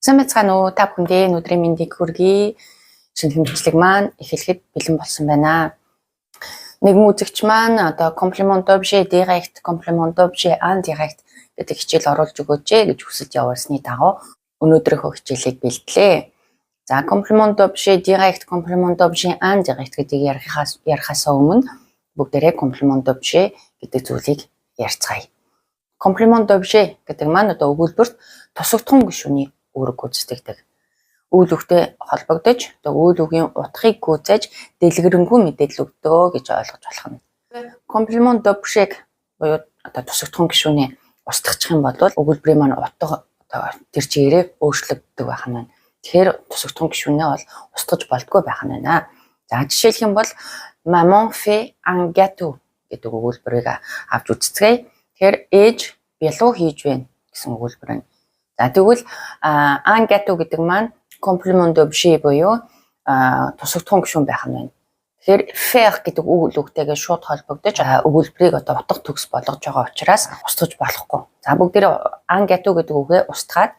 Сайн байцгаана уу? Та бүхэндээ өнөөдрийн мэндийг хүргэе. Шинэхэн бичлэг маань эхлэхэд бэлэн болсон байна. Нэгэн үзэгч маань одоо complément d'objet direct, complément d'objet indirect гэдэг хичээл оруулж өгөөч гэж хүсэлт явуулсны дагуу өнөөдрийнхөө хичээлийг бэлтлээ. За, complément d'objet direct, complément d'objet indirect гэдгийг ярихаас өмнө бүгдээрээ complément d'objet гэдэг зүйлийг ярьцгаая. Complément d'objet гэдэг маань одоо өгүүлбэрт тусагдахуун гишүүний үүрэг гүйцэтгэдэг. Үйл үгтэй холбогдож, одоо үйл үгийн утгыг гүйцээж дэлгэрэнгүй мэдээлэл өгдөг гэж ойлгож болох нь. Complément d'objet буюу одоо тусагдахуун гишүүний устгачих юм бол өгүүлбэрийн маань утга одоо тэр чигээрээ өөрчлөгддөг байх нь байна. Тэгэхээр тусагдахуун гишүүнээ бол устгаж болдгоо байх нь байна. За, жишээлэх юм бол "Maman fait un gâteau" гэдэг өгүүлбэрийг авч үзцгээе. Тэгэхээр ээж бялуу хийж байна гэсэн өгүүлбэр байна. За, тэгвэл un gâteau гэдэг маань complément d'objet буюу тусагдахуун гишүүн байх нь байна. Тэгэхээр faire гэдэг үйл үгтэйгээ шууд холбогдож, өгүүлбэрийг одоо утга төгс болгож байгаа учраас устгаж болохгүй. За, бүгдээрээ un gâteau гэдэг үгээ устгаад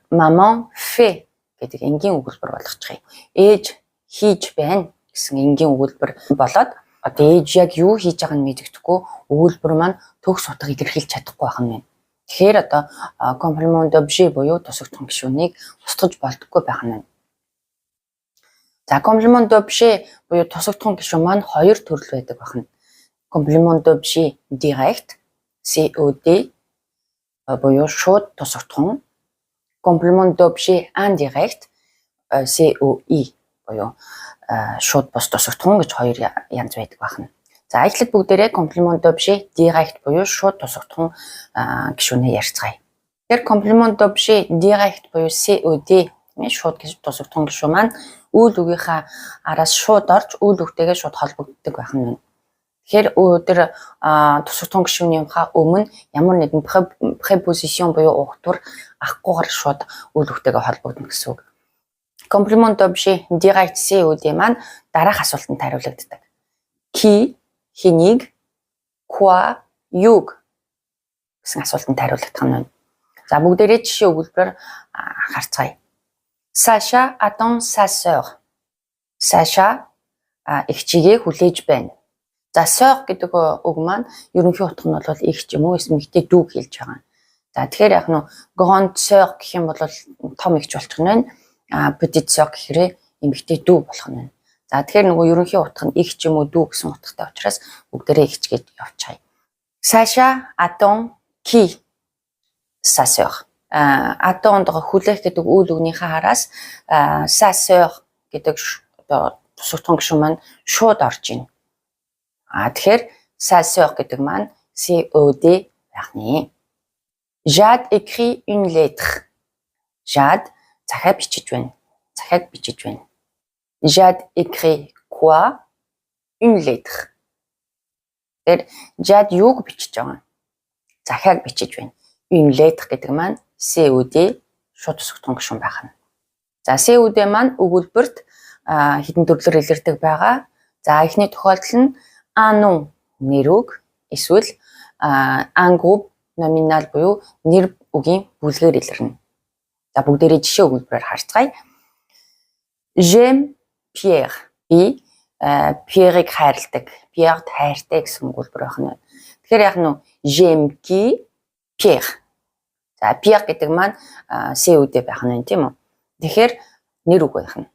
maman fait гэдэг энгийн өгүүлбэр болгочих юм. Ээж хийж байна гэсэн энгийн өгүүлбэр болоод одоо ээж яг юу хийж байгааг нь мэдэгдэхгүй, өгүүлбэр маань төгс утга илэрхийлж чадахгүй байх нь байна. Тэгэхээр одоо complément d'objet буюу тусагдахуун гишүүнийг устгаж болдоггүй байх нь байна. За, complément d'objet буюу тусагдахуун гишүүн маань хоёр төрөл байдаг байна. Complément d'objet direct, COD буюу шууд тусагдахуун. Complément d'objet indirect, COI буюу шууд бус тусагдахуун гэж хоёр янз байдаг байна. За, эхлээд бүгдээрээ complément d'objet direct буюу шууд тусагдахуун гишүүнээ ярьцгаая. Тэгэхээр complément d'objet direct буюу COD, тийм ээ, шууд тусагдахуун гишүүн маань үйл үгийнхаа араас шууд орж, үйл үгтэйгээ шууд холбогддог байх нь байна. Тэгэхээр тэр тусагдахуун гишүүнийхаа өмнө ямар нэгэн préposition буюу угтвар авахгүйгээр шууд үйл үгтэйгээ холбогдно гэсэн үг. Complément d'objet direct COD маань дараах асуултанд хариулагддаг. Qui, хэнийг, quoi, юуг гэсэн асуултанд хариулагдах нь байна. За, бүгдээрээ жишээ өгүүлбэрээр харцгаая. Sacha attend sa sœur. Саша эгчийгээ хүлээж байна. За, sœur гэдэг үг маань ерөнхий утга нь бол эгч юм уу эсвэл эмэгтэй дүүг хэлж байгаа. За, тэгэхээр яг нь grande sœur гэх юм бол том эгч болчих нь байна. А petite sœur гэхээр эмэгтэй дүү болох нь байна. За, тэгэхээр нөгөө ерөнхий утга нь эгч юм уу, дүү гэсэн утгатай учраас бүгдээрээ эгч гэж явчихъя. Sacha attend qui? Sa sœur. Attendre, хүлээх гэдэг үйл үгнийхээ араас sa sœur гэдэг одоо тусагдахуун гишүүн маань шууд орж байна. А тэгэхээр sa sœur гэдэг маань COD байх нэ. Jade écrit une lettre. Jade захиа бичиж байна. Захиаг бичиж байна. Jade écrit quoi? Une lettre. Тэгэхээр Jade юуг бичиж байгаа юм? Захиаг бичиж байна. Une lettre гэдэг маань COD, шууд тусагдахуун гишүүн байх нь. За, COD маань өгүүлбэрт хэдэн төрлөөр илэрдэг байгаа. За, эхний тохиолдол нь un nom, нэр үг, эсвэл un groupe nominal буюу нэр үгийн бүлгээр илэрнэ. За, бүгдээрээ жишээ өгүүлбэрээр харцгаая. J'aime Pierre. Би Pierre-ыг хайрладаг. Pierre-д хайртай гэсэн өгүүлбэр байх нь. Тэгэхээр яг нь j'aime qui? Pierre. За, Pierre гэдэг маань COD байх нь, тийм үү? Тэгэхээр нэр үг байх нь.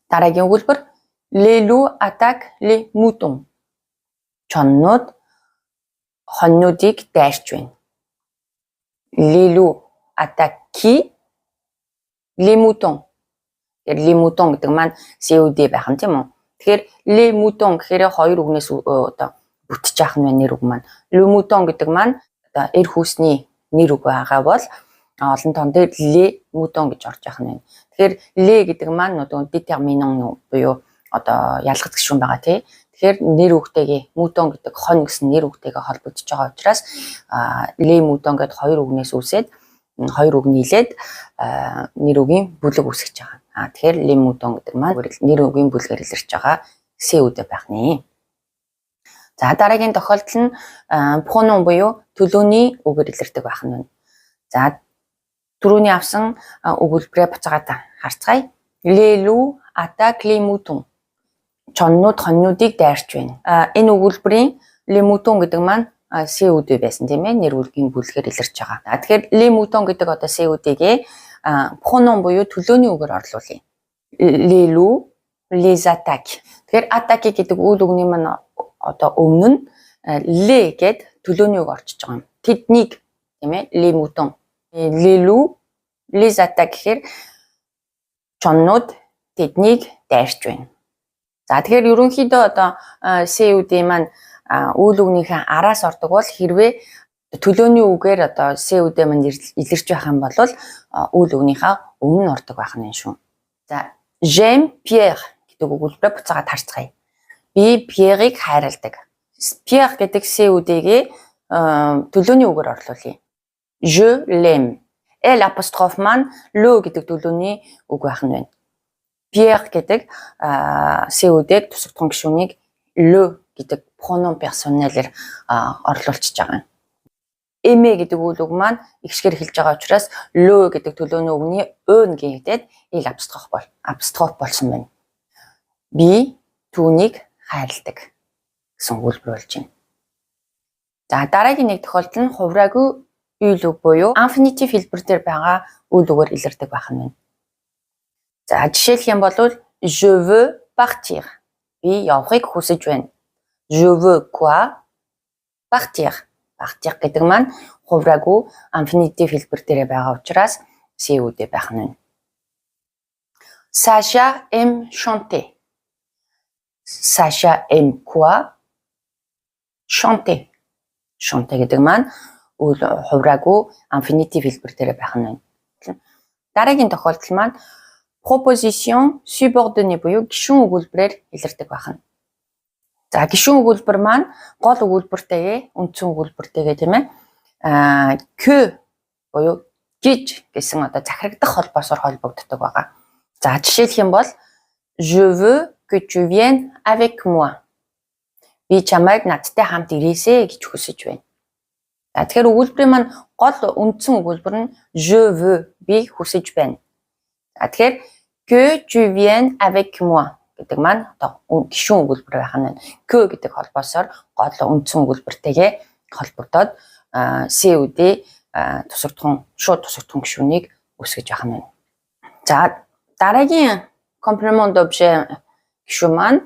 Дараагийн өгүүлбэр: Les loups attaquent les moutons. Чоннууд хонинуудыг дайрч байна. Les loups attaquent qui? Les moutons. Тэгэхээр les moutons гэдэг маань COD байх нь, тийм үү? Тэгэхээр les moutons гэхээр хоёр үгнээс одоо бүтэж яах нь вэ, нэр үг маань. Le mouton гэдэг маань одоо эр хүүсний нэр үг байгаа бол олон тоон дээр les moutons гэж орж яах нь байна. Тэгэхээр les гэдэг маань одоо déterminant буюу одоо ялгац гишүүн байгаа, тий. Тэгэхээр нэр үгтэйгээ, mouton гэдэг хонь гэсэн нэр үгтэйгээ холбогдож байгаа учраас les moutons гэдэг хоёр үгнээс үүсээд, хоёр үг нийлээд нэр үгийн бүлэг үүсгэж байгаа. А тэгэхээр les moutons гэдэг маань нэр үгийн бүлгээр илэрч байгаа COD байх нэ. За, дараагийн тохиолдол нь pronom буюу төлөөний үгээр илэрдэг байх нь байна. За, Түрүүний авсан өгүүлбэрээ буцаагаад харцгаая. Les loups attaquent les moutons. Чоннууд хонинуудыг дайрч байна. Энэ өгүүлбэрийн les moutons гэдэг маань COD байсан, тийм ээ, нэр бүлгийн бүлгээр илэрч байгаа. Тэгэхээр les moutons гэдэг одоо COD-гээ pronom буюу төлөөний үгээр орлуулъя. Les loups les attaquent. Тэгэхээр attaquer гэдэг үйл үгний маань одоо өмнө нь les гээд төлөөний үг орчиж байгаа юм. Тэднийг, тийм ээ, les moutons. Les loups les attaquent гэхээр чоннууд тэднийг дайрч байна. За, тэгэхээр ерөнхийдөө одоо COD маань үйл үгнийхээ араас ордог бол хэрвээ төлөөний үгээр одоо COD маань илэрч байх юм бол үйл үгнийхээ өмнө ордог байх нь шүү. За, j'aime Pierre гэдэг өгүүлбэрээ буцаагаад харцгаая. Би Pierre-ыг хайрладаг. Pierre гэдэг COD-гээ төлөөний үгээр орлуулъя. Je l'aime. L apostrophe маань le гэдэг төлөөний үг байх нь байна. Pierre гэдэг COD-г, тусагдахуун гишүүнийг le гэдэг pronom personnel-ээр орлуулчихж байгаа юм. Aimer гэдэг үйл үг маань эгшгээр эхэлж байгаа учраас le гэдэг төлөөний үгний e нь гэгдээд L apostrophe болсон байна. Би түүнийг хайрладаг гэсэн өгүүлбэр болж байна. За, дараагийн нэг тохиолдол нь хувираагүй үйл үг буюу инфинитив хэлбэр дээр байгаа үйл үгээр илэрдэг байх нь байна. За, жишээлэх юм бол je veux partir. Би явахыг хүсэж байна. Je veux quoi? Partir. Partir гэдэг маань хувираагүй инфинитив хэлбэр дээр байгаа учраас COD байх нь байна. Sacha aime chanter. Sacha aime quoi? Chanter. Chanter гэдэг маань үйл хувираагүй инфинитив хэлбэр дээр байх нь байна. Дараагийн тохиолдол маань proposition subordonnée буюу гишүүн өгүүлбэрээр илэрдэг байх нь. За, гишүүн өгүүлбэр маань гол өгүүлбэртэйгээ, үндсэн өгүүлбэртэйгээ, тийм ээ, que буюу гэж гэсэн одоо захирагдах холбоосоор холбогддог байгаа. За, жишээлэх юм бол je veux que tu viennes avec moi. Би чамайг надтай хамт ирээсэй гэж хүсэж байна. За, тэгэхээр өгүүлбэрийн маань гол үндсэн өгүүлбэр нь je veux, би хүсэж байна. За, тэгэхээр que tu viennes avec moi гэдэг маань одоо гишүүн өгүүлбэр байх нь байна. Que гэдэг холбоосоор гол үндсэн өгүүлбэртэйгээ холбогдоод COD тусагдахуун, шууд тусагдахуун гишүүнийг үүсгэж байх нь байна. За, дараагийн complément d'objet гишүүн маань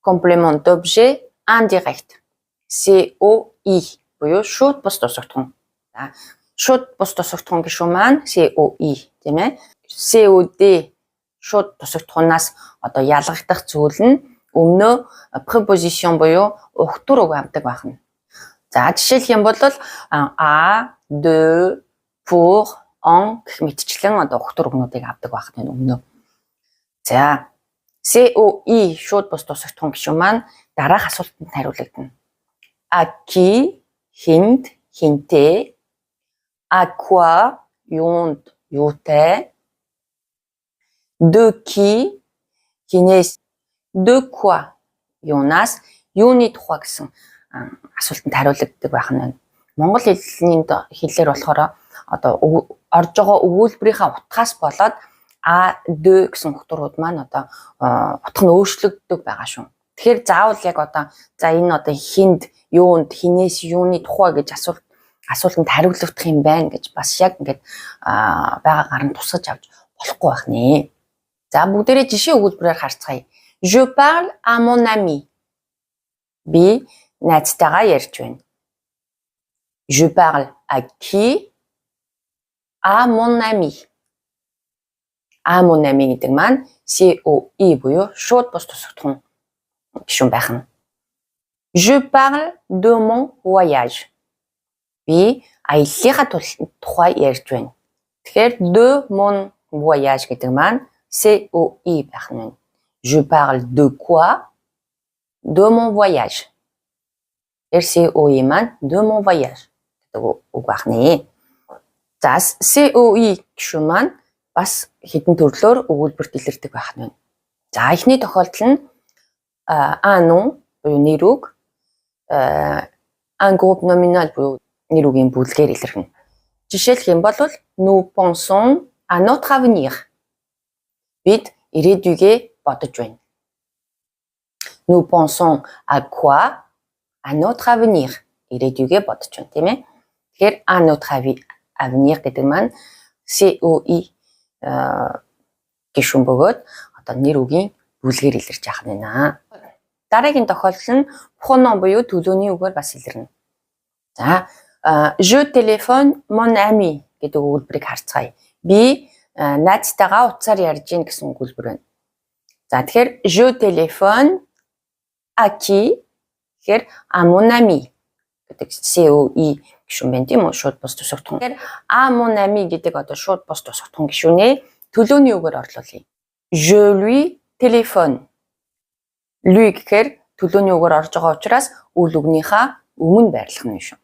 complément d'objet indirect, COI буюу шууд бус тусагдахуун. За, шууд бус тусагдахуун гишүүн маань COI, тийм ээ. COD шууд тусагдахуунаас одоо ялгагдах зүйл нь өмнөө préposition буюу угтвар үг авдаг байх нь. За, жишээлэх юм бол à, de, pour, en гэх мэтчлэн одоо угтвар үгнүүдийг авдаг байх нь өмнөө. За, COI шууд бус тусагдахуун гишүүн маань дараах асуултанд хариулагдана. À qui, хэнд, хэнтэй, à quoi, юунд, юутай, de qui, хэнээс, de quoi, юунаас, юуны тухай гэсэн асуултанд хариулагддаг байх нь байна. Монгол хэлний хэллэр болохоор одоо орж байгаа өгүүлбэрийнхаа утгаас болоод à, de гэсэн угтварууд маань одоо утга нь өөрчлөгддөг байгаа шүү. Тэгэхээр заавал яг одоо за энэ одоо хэнд, юунд, хэнээс, юуны тухай гэж асуултанд хариулагдах юм байна гэж бас яг ингээд байгаагаар нь тусгаж авч болохгүй байх нэ. За, бүгдээрээ жишээ өгүүлбэрээр харцгаая. Je parle à mon ami. Би найзтайгаа ярьж байна. Je parle à qui? À mon ami. À mon ami гэдэг маань COI буюу шууд бус тусагдахуун гишүүн байх нь. Je parle de mon voyage. Би аяллынхаа тухай ярьж байна. Тэгэхээр de mon voyage гэдэг маань COI байх нь. Je parle de quoi? De mon voyage. COI маань de mon voyage гэдэг үг байх нэ. За, COI гишүүн маань бас хэдэн төрлөөр өгүүлбэрт илэрдэг байх нь байна. За, эхний тохиолдол нь un nom буюу нэр үг, un groupe nominal буюу нэр үгийн бүлгээр илэрхнэ. Жишээлх юм бол nous pensons à notre avenir. Бид ирээдүйгээ бодож байна. Nous pensons à quoi? À notre avenir. Ирээдүйгээ бодож байна, тийм ээ. Тэгэхээр à notre avenir гэдэг маань COI гишүүн бөгөөд одоо нэр үгийн бүлгээр илэрч явах нь байна. Дараагийн тохиолдол нь pronom буюу төлөөний үгээр бас илэрнэ. За, je téléphone mon ami гэдэг өгүүлбэрийг харцгаая. Би найзтайгаа утсаар ярьж гин гэсэн өгүүлбэр байна. За, тэгэхээр je téléphone à qui гэхээр à mon ami гэдэг COI гишүүн байна, тийм үү? Шууд бус тусагдахуун. Тэгэхээр à mon ami гэдэг одоо шууд бус тусагдахуун гишүүнээ төлөөний үгээр орлуулъя. Je lui téléphone. Lui гэхээр төлөөний үгээр орж байгаа учраас үйл үгнийхээ өмнө байрлах нь шүү.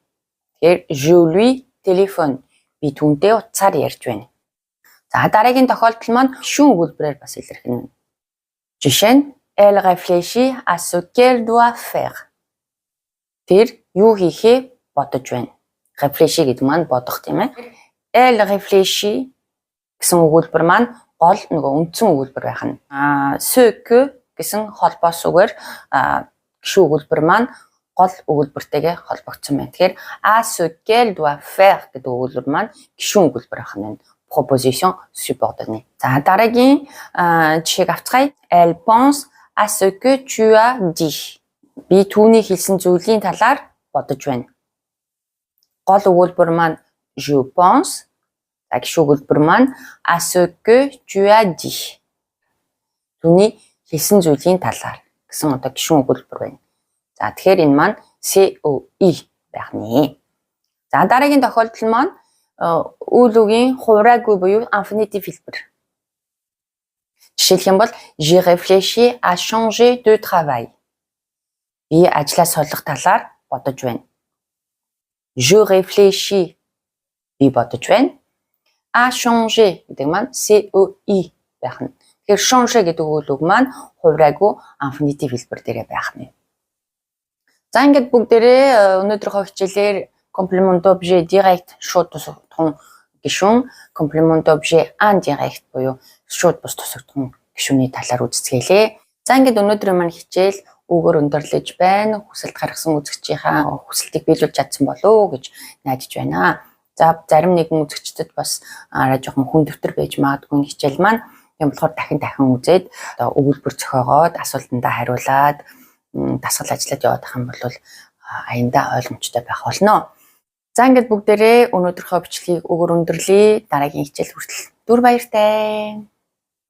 Тэгэхээр je lui téléphone. Би түүнтэй утсаар ярьж байна. За, дараагийн тохиолдол маань гишүүн өгүүлбэрээр бас илэрх нь. Жишээ нь elle réfléchit à ce qu'elle doit faire. Тэр юу хийхээ бодож байна. Réfléchir гэдэг маань бодох, тийм ээ. Elle réfléchit гэсэн өгүүлбэр маань гол нөгөө үндсэн өгүүлбэр байх нь. Ce que гэсэн холбоос үгээр гишүүн өгүүлбэр маань гол өгүүлбэртэйгээ холбогдсон байна. Тэгэхээр à ce qu'elle doit faire гэдэг өгүүлбэр маань гишүүн өгүүлбэр байх нь. Proposition subordonnée. За, дараагийн жишээг авцгаая. Elle pense à ce que tu as dit. Би түүний хэлсэн зүйлийн талаар бодож байна. Гол өгүүлбэр маань je pense. За, гишүүн өгүүлбэр маань à ce que tu as dit. Түүний хэлсэн зүйлийн талаар гэсэн одоо гишүүн өгүүлбэр байна. За, тэгэхээр энэ маань COI байх нэ. За, дараагийн тохиолдол маань үйл үгийн хувраагүй буюу инфинитив хэлбэр. Жишээлх юм бол j'ai réfléchi à changer de travail. Би ажлаа солих талаар бодож байна. Je réfléchis, би бодож байна. À changer гэдэг маань COI байх нь. Тэгэхээр changer гэдэг үйл үг маань хувраагүй инфинитив хэлбэр дээрээ байх нь. За, ингээд бүгдээрээ өнөөдрийнхөө хичээлээр complément d'objet direct шууд тусагдахуун гишүүн, complément d'objet indirect буюу шууд бус тусагдахуун гишүүний талаар үздэцгээлээ. За, ингээд өнөөдрийн маань хичээл үүгээр өндөрлөж байна. Хүсэлт гаргасан үзэгчийнхаа хүсэлтийг биелүүлж чадсан болов уу гэж найдаж байна. За, зарим нэгэн үзэгчдэд бас арай жоохон хүндөвтөр байж магадгүй хичээл маань. Тийм болохоор дахин дахин үзээд, одоо өгүүлбэр зохиогоод, асуултандаа хариулаад, дасгал ажиллаад яваад байх юм бол аяндаа ойлгомжтой байх болно. За, ингээд бүгдээрээ өнөөдрийнхөө бичлэгийг үүгээр өндөрлөе. Дараагийн хичээл хүртэл түр баяртай.